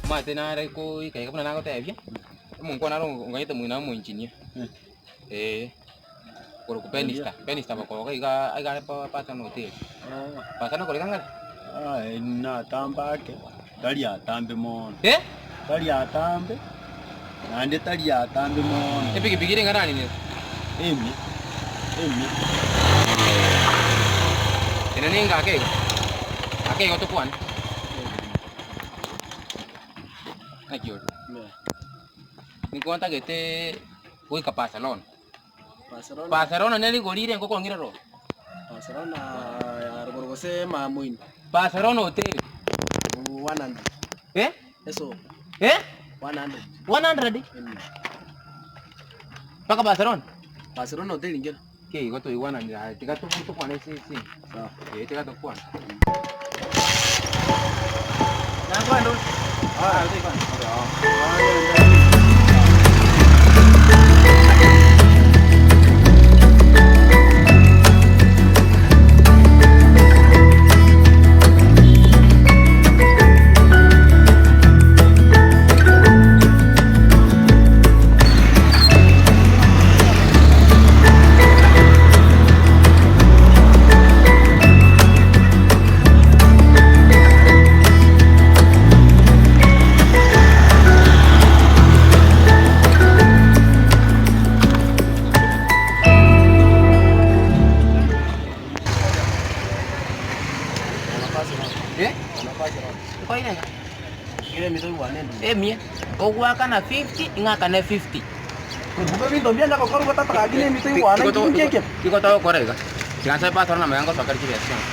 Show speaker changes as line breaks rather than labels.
Omanyete nare koika iga buna nagotebia, omonkwana naro onganyete moino omoengineer, eh, okorokwa Benista, Benista bokoga igaa iga are pa Pasana hoteli. Pasana okore iga ng'are?
Aye natambe ake, tari atambe mono.
Eh?
Tari atambe, naende tari atambe mono.
Epikipiki ere ing'ana nini?
Emia, emia.
Ere ninga ake igo? Ake igo tokwane. Naki ore? Nigo ntagete goika Barcelona.
Barcelona.
Barcelona ne rigori ire engoko ong'ire roro.
Barcelona ya rogoro gose mamoino.
Barcelona hoteli.
100.
Eh?
Eso.
Eh?
100.
100? Mpaka Barcelona?
Barcelona hoteli ngera.
Ki igo toigwananire aye tiga tokwane ase esimi.
Sawa.
Eh tiga tokwane. Eh? Nkoirega? Emia. Ogoakana 50 ing'akane 50. Igo togokora iga, tiga nsabe pastor namba yaye ngosokere chibesa chionsi.